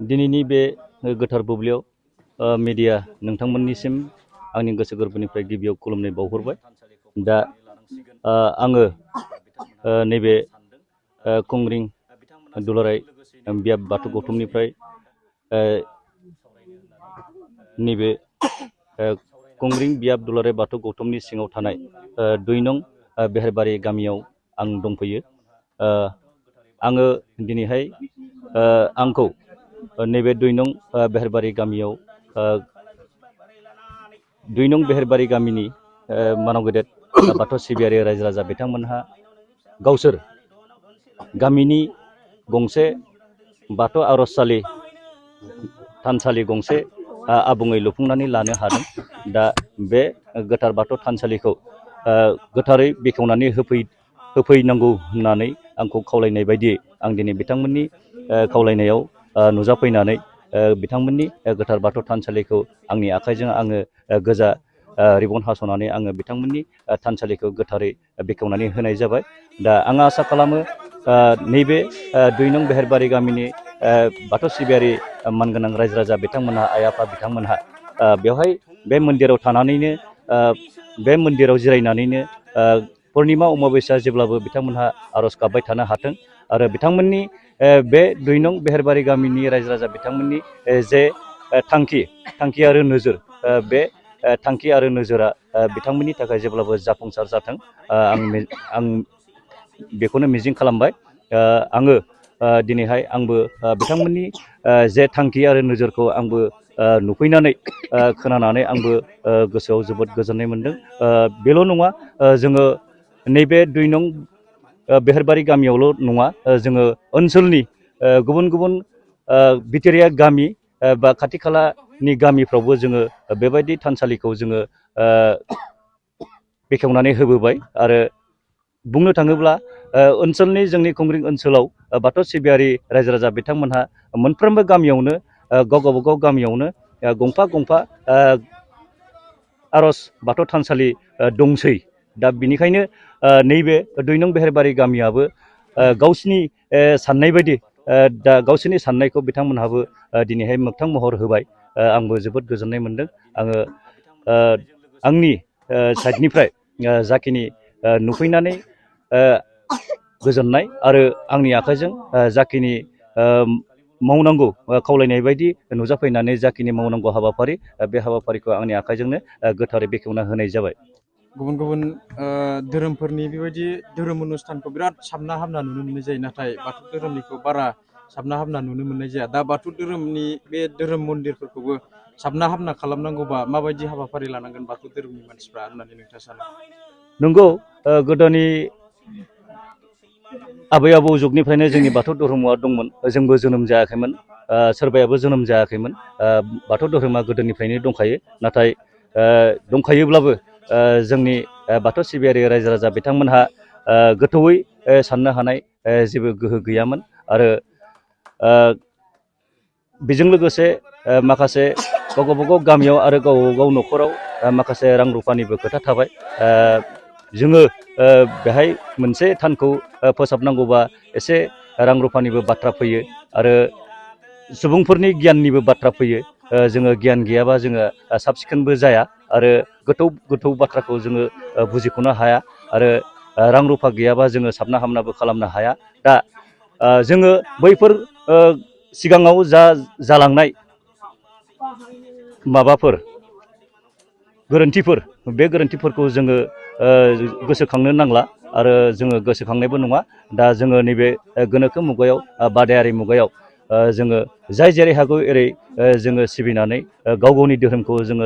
दिनैनि बे गोथार बुब्लियाव मिडिया नोंथांमोननिसिम आंनि गोसो गोरबोनिफ्राय गिबियाव खुलुमनाय बावहरबाय। दा आङो नैबे कंग्रिं दुलाराय बियाब बाथौ गौथुमनिफ्राय नैबे कंग्रिं बियाब दुलाराय बाथौ गौथुमनि सिङाव थानाय 2 नं बेहेरबारि गामियाव आं दंफैयो। आङो दिनैहाय आंखौ नैबे 2 नं बेहेरबारि गामियाव 2 नं बेहेरबारि गामिनि मानाव गेदेर बाथौ सिबियारि रायजो राजा बिथांमोनहा गावसोर गामिनि गंसे बाथौ आर'जसालि थानसालि गंसे आबुङै लुफुंनानै लानो हादों। दा बे गोथार बाथौ थानसालिखौ गोथारै बेखेवनानै होफैनांगौ होननानै आंखौ खावलायनाय बायदियै आं दिनै बिथांमोननि खावलायनायाव नुजाफैनानै बिथांमोननि गोथार बाथौ थानसालिखौ आंनि आखाइजों आङो गोजा रिबन हास'नानै आङो बिथांमोननि थानसालिखौ गोथारै बेखेवनानै होनाय जाबाय। दा आं आसा खालामो नैबे 2 नं बेहेरबारि गामिनि बाथौ सिबियारि मानगोनां रायजो राजा बिथांमोनहा, आइ आफा बिथांमोनहा बेवहाय बे मन्दिराव थानानैनो बे मन्दिराव जिरायनानैनो पुर्निमा अमाबस्या जेब्लाबो बिथांमोनहा आर'ज गाबबाय थानो हाथों आरो बिथांमोननि बे 2 नं बेहेरबारि गामिनि रायजो राजा बिथांमोननि जे थांखि आरो नोजोर, बे थांखि आरो नोजोरा बिथांमोननि थाखाय जेब्लाबो जाफुंसार जाथों आं बेखौनो मिजिं खालामबाय। आङो दिनैहाय आंबो बिथांमोननि जे थांखि आरो नोजोरखौ आंबो नुफैनानै खोनानानै आंबो गोसोआव जोबोद गोजोननाय मोनदों। बेल' नङा, जोङो नैबे 2 नं बेहेरबारि गामियावल' नङा, जोङो ओनसोलनि गुबुन गुबुन बिथोरिया गामि बा खाथि खालानि गामिफ्रावबो जोङो बेबायदि थानसालिखौ जोङो बेखेवनानै होबोबाय। आरो बुंनो थाङोब्ला ओनसोलनि जोंनि कंग्रिं ओनसोलाव बाथौ सिबियारि रायजो राजा बिथांमोनहा मोनफ्रोमबो गामियावनो गावबा गाव गामियावनो गंफा गंफा आर'ज बाथौ थानसालि दंसै। दा बिनिखायनो नैबे 2 नं बेहेरबारि गामियाबो गावसिनि साननाय बायदि दा गावसोरनि साननायखौ बिथांमोनहाबो दिनैहाय मोगथां महर होबाय। आंबो जोबोद गोजोननाय मोनदों। आङो आंनि साइडनिफ्राय जाखिनि नुफैनानै गोजोननाय आरो आंनि आखाइजों जाखिनि मावनांगौ खावलायनाय बायदि नुजाफैनानै जाखिनि मावनांगौ हाबाफारि, बे हाबाफारिखौ आंनि आखाइजोंनो गोथारै बेखेवना होनाय जाबाय। गुबुन गुबुन धोरोमफोरनि बेबायदि धोरोम अनुष्ठानखौ बिराद साबना हामना नुनो मोननाय जायो, नाथाय बाथौ धोरोमनिखौ बारा साबना हामना नुनो मोननाय जाया। दा बाथौ धोरोमनि बे धोरोम मन्दिरफोरखौबो साबना हामना खालामनांगौबा माबायदि हाबाफारि लानांगोन बाथौ धोरोमनि मानसिफ्रा होननानै नोंथाङा सानो? नंगौ, गोदोनि आबै आबौ जुगनिफ्रायनो जोंनि बाथौ धर्मआ दंमोन। जोंबो जोनोम जायाखैमोन, सोरबायाबो जोनोम जायाखैमोन। बाथौ धोरोमा गोदोनिफ्रायनो दंखायो। नाथाय दंखायोब्लाबो जोंनि बाथौ सिबियारि रायजो राजा बिथांमोनहा गोथौयै साननो हानाय जेबो गोहो गैयामोन। आरो बेजों लोगोसे माखासे गावबा गाव गामियाव आरो गावबा गाव न'खराव माखासे रां रुफानिबो खोथा थाबाय। जोङो बेहाय मोनसे थानखौ फोसाबनांगौबा एसे रां रुफानिबो बाथ्रा फैयो आरो सुबुंफोरनि गियाननिबो बाथ्रा फैयो। जोङो गियान गैयाबा जोङो साब सिखोनबो जाया आरो गोथौ बाथ्राखौ जोङो बुजिख'नो हाया आरो रां रुफा गैयाबा जोङो साबना हामनाबो खालामनो हाया। दा जोङो बैफोर सिगाङाव जालांनाय माबाफोर गोरोन्थिफोर, बे गोरोन्थिफोरखौ जोङो गोसोखांनो नांला आरो जोङो गोसोखांनायबो नङा। दा जोङो नैबे गोनोखो मुगायाव, बादायारि मुगायाव जोङो जाय जेरै हागौ एरै जोङो सिबिनानै गाव गावनि धोरोमखौ जोङो